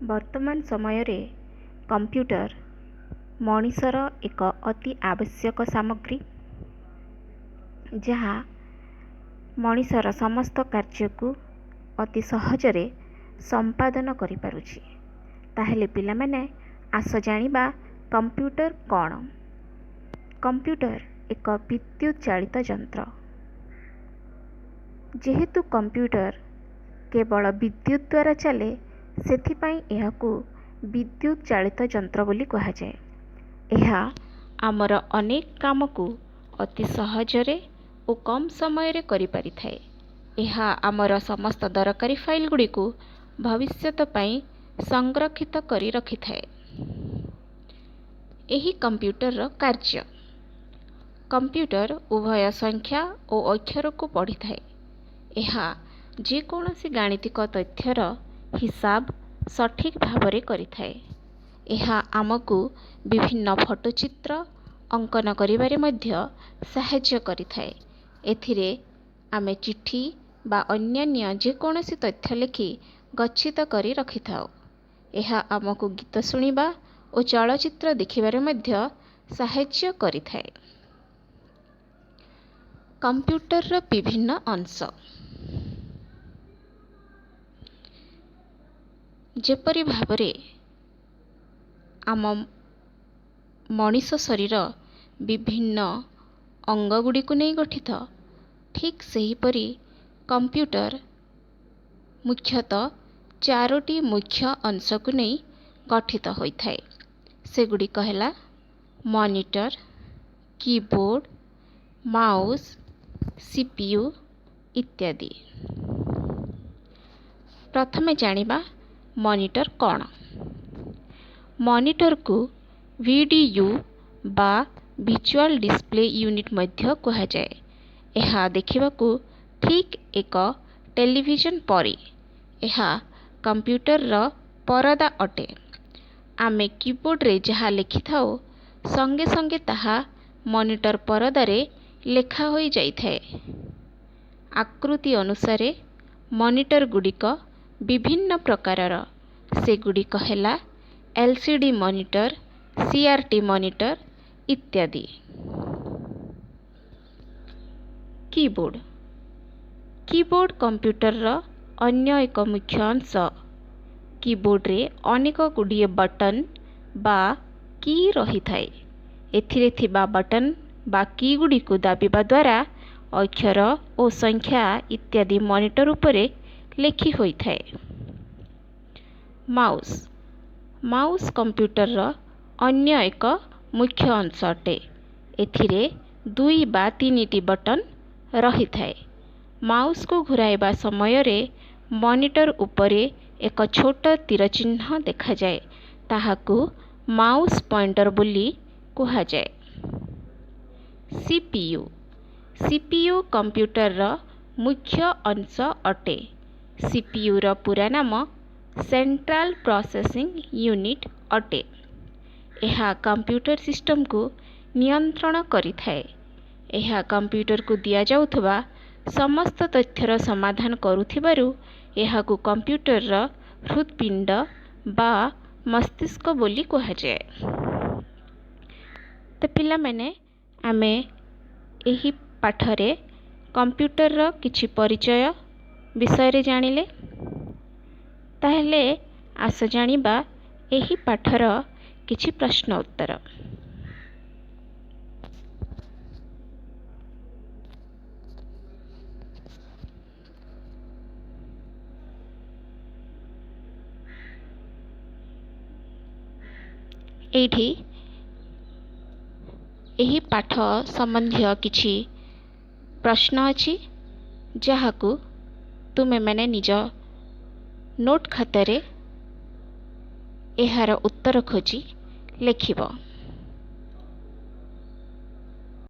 ବର୍ତ୍ତମାନ ସମୟରେ କମ୍ପ୍ୟୁଟର ମଣିଷର ଏକ ଅତି ଆବଶ୍ୟକ ସାମଗ୍ରୀ, ଯାହା ମଣିଷର ସମସ୍ତ କାର୍ଯ୍ୟକୁ ଅତି ସହଜରେ ସମ୍ପାଦନ କରିପାରୁଛି। ତାହେଲେ ପିଲାମାନେ, ଆସ ଜାଣିବା କମ୍ପ୍ୟୁଟର କ'ଣ। କମ୍ପ୍ୟୁଟର ଏକ ବିଦ୍ୟୁତ ଚାଳିତ ଯନ୍ତ୍ର। ଯେହେତୁ କମ୍ପ୍ୟୁଟର କେବଳ ବିଦ୍ୟୁତ ଦ୍ୱାରା ଚାଲେ, ସେଥିପାଇଁ ଏହାକୁ ବିଦ୍ୟୁତ ଚାଳିତ ଯନ୍ତ୍ର ବୋଲି କୁହାଯାଏ। ଏହା ଆମର ଅନେକ କାମକୁ ଅତି ସହଜରେ ଓ କମ୍ ସମୟରେ କରିପାରିଥାଏ। ଏହା ଆମର ସମସ୍ତ ଦରକାରୀ ଫାଇଲ୍ ଗୁଡ଼ିକୁ ଭବିଷ୍ୟତ ପାଇଁ ସଂରକ୍ଷିତ କରି ରଖିଥାଏ। ଏହି କମ୍ପ୍ୟୁଟରର କାର୍ଯ୍ୟ: କମ୍ପ୍ୟୁଟର ଉଭୟ ସଂଖ୍ୟା ଓ ଅକ୍ଷରକୁ ପଢ଼ିଥାଏ। ଏହା ଯେକୌଣସି ଗାଣିତିକ ତଥ୍ୟର ହିସାବ ସଠିକ୍ ଭାବରେ କରିଥାଏ। ଏହା ଆମକୁ ବିଭିନ୍ନ ଫଟୋଚିତ୍ର ଅଙ୍କନ କରିବାରେ ମଧ୍ୟ ସାହାଯ୍ୟ କରିଥାଏ। ଏଥିରେ ଆମେ ଚିଠି ବା ଅନ୍ୟାନ୍ୟ ଯେକୌଣସି ତଥ୍ୟ ଲେଖି ଗଚ୍ଛିତ କରି ରଖିଥାଉ। ଏହା ଆମକୁ ଗୀତ ଶୁଣିବା ଓ ଚଳଚ୍ଚିତ୍ର ଦେଖିବାରେ ମଧ୍ୟ ସାହାଯ୍ୟ କରିଥାଏ। କମ୍ପ୍ୟୁଟରର ବିଭିନ୍ନ ଅଂଶ: ଯେପରି ଭାବରେ ଆମ ମଣିଷ ଶରୀର ବିଭିନ୍ନ ଅଙ୍ଗଗୁଡ଼ିକୁ ନେଇ ଗଠିତ, ଠିକ୍ ସେହିପରି କମ୍ପ୍ୟୁଟର ମୁଖ୍ୟତଃ ଚାରୋଟି ମୁଖ୍ୟ ଅଂଶକୁ ନେଇ ଗଠିତ ହୋଇଥାଏ। ସେଗୁଡ଼ିକ ହେଲା ମନିଟର, କିବୋର୍ଡ଼, ମାଉସ୍, CPU ଇତ୍ୟାଦି। ପ୍ରଥମେ ଜାଣିବା ମନିଟର କ'ଣ। ମନିଟରକୁ VDU ବା ଭିଜୁଆଲ୍ ଡିସପ୍ଲେ ୟୁନିଟ୍ ମଧ୍ୟ କୁହାଯାଏ। ଏହା ଦେଖିବାକୁ ଠିକ୍ ଏକ ଟେଲିଭିଜନ ପରି। ଏହା କମ୍ପ୍ୟୁଟରର ପରଦା ଅଟେ। ଆମେ କିବୋର୍ଡ଼ରେ ଯାହା ଲେଖିଥାଉ, ସଙ୍ଗେ ସଙ୍ଗେ ତାହା ମନିଟର ପରଦାରେ ଲେଖା ହୋଇଯାଇଥାଏ। ଆକୃତି ଅନୁସାରେ ମନିଟର ଗୁଡ଼ିକ ବିଭିନ୍ନ ପ୍ରକାରର। ସେଗୁଡ଼ିକ ହେଲା LCD monitor, CRT monitor ଇତ୍ୟାଦି। କିବୋର୍ଡ଼: କିବୋର୍ଡ଼ କମ୍ପ୍ୟୁଟରର ଅନ୍ୟ ଏକ ମୁଖ୍ୟ ଅଂଶ। କିବୋର୍ଡ଼ରେ ଅନେକ ଗୁଡ଼ିଏ ବଟନ୍ ବା କି ରହିଥାଏ। ଏଥିରେ ଥିବା ବଟନ୍ ବା କି ଗୁଡ଼ିକୁ ଦାବିବା ଦ୍ୱାରା ଅକ୍ଷର ଓ ସଂଖ୍ୟା ଇତ୍ୟାଦି ମନିଟର ଉପରେ ଲେଖି ହୋଇଥାଏ। ମାଉସ୍: ମାଉସ୍ କମ୍ପ୍ୟୁଟରର ଅନ୍ୟ ଏକ ମୁଖ୍ୟ ଅଂଶ ଅଟେ। ଏଥିରେ ଦୁଇ ବା ତିନିଟି ବଟନ୍ ରହିଥାଏ। ମାଉସ୍କୁ ଘୁରାଇବା ସମୟରେ ମନିଟର ଉପରେ ଏକ ଛୋଟ ତୀର ଚିହ୍ନ ଦେଖାଯାଏ। ତାହାକୁ ମାଉସ୍ ପଏଣ୍ଟର ବୋଲି କୁହାଯାଏ। CPU: CPU କମ୍ପ୍ୟୁଟରର ମୁଖ୍ୟ ଅଂଶ ଅଟେ। ସିପିୟୁର ପୂରା ନାମ ସେଣ୍ଟ୍ରାଲ ପ୍ରୋସେସିଂ ୟୁନିଟ୍ ଅଟେ। ଏହା କମ୍ପ୍ୟୁଟର ସିଷ୍ଟମକୁ ନିୟନ୍ତ୍ରଣ କରିଥାଏ। ଏହା କମ୍ପ୍ୟୁଟରକୁ ଦିଆଯାଉଥିବା ସମସ୍ତ ତଥ୍ୟର ସମାଧାନ କରୁଥିବାରୁ ଏହାକୁ କମ୍ପ୍ୟୁଟରର ହୃତ୍ପିଣ୍ଡ ବା ମସ୍ତିଷ୍କ ବୋଲି କୁହାଯାଏ। ତ ପିଲାମାନେ, ଆମେ ଏହି ପାଠରେ କମ୍ପ୍ୟୁଟରର କିଛି ପରିଚୟ ବିଷୟରେ ଜାଣିଲେ। ତାହେଲେ ଆସ ଜାଣିବା ଏହି ପାଠର କିଛି ପ୍ରଶ୍ନ ଉତ୍ତର। ଏଇଠି ଏହି ପାଠ ସମ୍ବନ୍ଧୀୟ କିଛି ପ୍ରଶ୍ନ ଅଛି, ଯାହାକୁ ତୁମେମାନେ ନିଜ ନୋଟ୍ ଖାତାରେ ଏହାର ଉତ୍ତର ଖୋଜି ଲେଖିବ।